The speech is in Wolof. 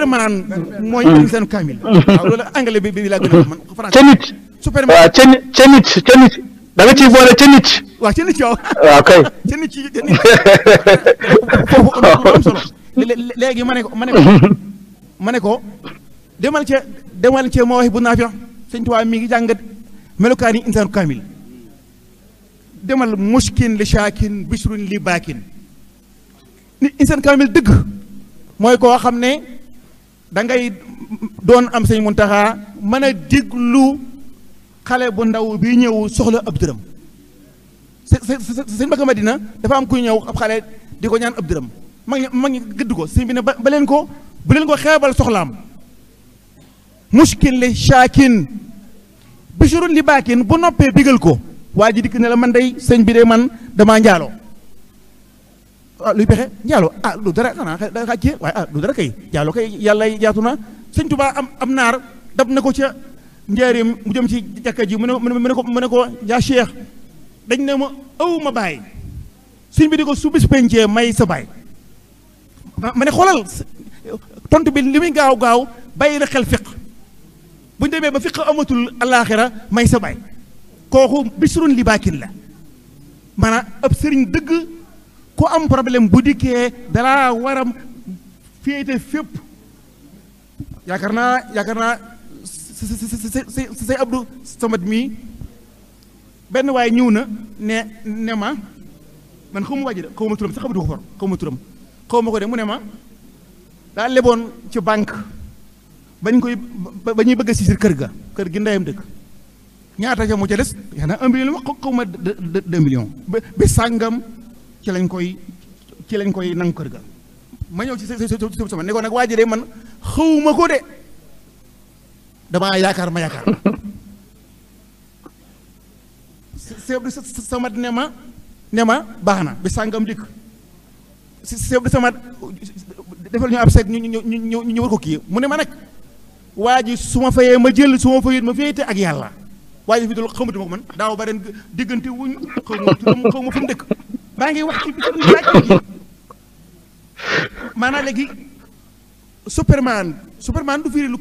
Superman mooy insaanu kaamil waaw loolu anglais bi laa gën a man français ca nit Superman waaw ca nit da nga ciy boole ca nit waaw ca nit waaw waaw kay ca nit ci foofu am solo léegi ma ne ko demal ca Mawaahibu Naafi' Sëñ Tuubaa mi ngi jàngat melokaani insaanu kaamil demal mushkin li shaakin bishrun li baakin nit insaan kaamil dëgg mooy koo xam ne da ngay doon am Sëñ Muntaxa mën a déglu xale bu ndaw bi ñëw soxla ab dërëm sëñ Mbàkke Madina dafa am kuy ñëw ab xale di ko ñaan ab dërëm mag ñi gëdd ko sëñ bi ne ba leen ko bu leen ko xeebal soxlaam mushkin li shaakin bishrun li baakin bu noppee bigal ko waa ji dikk ne la man day sëñ bi de man damaa njaaloo luy pexe njaaloo lu dara xanaa da kii waaye lu dara kay njaaloo kay yàlla yaatu na Sëñ Tuubaa am naar dab na ko ca njaareem mu jëm ci jàkka ji mu ne ko yaa Cheikh dañ ne ma aw ma bàyyi sëñ bi di ko su bis pencee may sa baay ma ne xoolal tontu bi li muy gaaw bàyyi na xel fiq bu ñu demee ba fiq amatul alaaxira may sa baay kooku bisrun li baakin la maanaam ab sëriñ dëgg ku am problème bu dikkee dalaa war a féete fépp yaakaar naa say Abdu Samad mii benn waaye ñëw na ne ma man xaw ma wàjji de xaw ma turam sax xamatu ko for xaw ma ko de mu ne ma daa leboon ci banque ba ñuy bëgg a siisir kër gi ndeyam dëkk ñaata ca mu ca des yaa na 1 million wax xaw ma 2 millions ba sàngam ci lañ koy nangu kër ga ma ñëw ci sama ne ko nag waa ji de man xawma ko de damaa yaakaar ma yaakaar seeb di samat ne ma baax na ba sàngam dikk seeb di samat defal ñu ab seeg ñu war ko kii mu ne ma nag waa ji su ma fayee ma jël su ma fayit ma féete ak yàlla waaye fi dul xamatuma ko man daaw ba ren diggante wuñ xaw ma fu mu dëkk maa ngi wax ci laaj maanaam léegi Superman du firi lu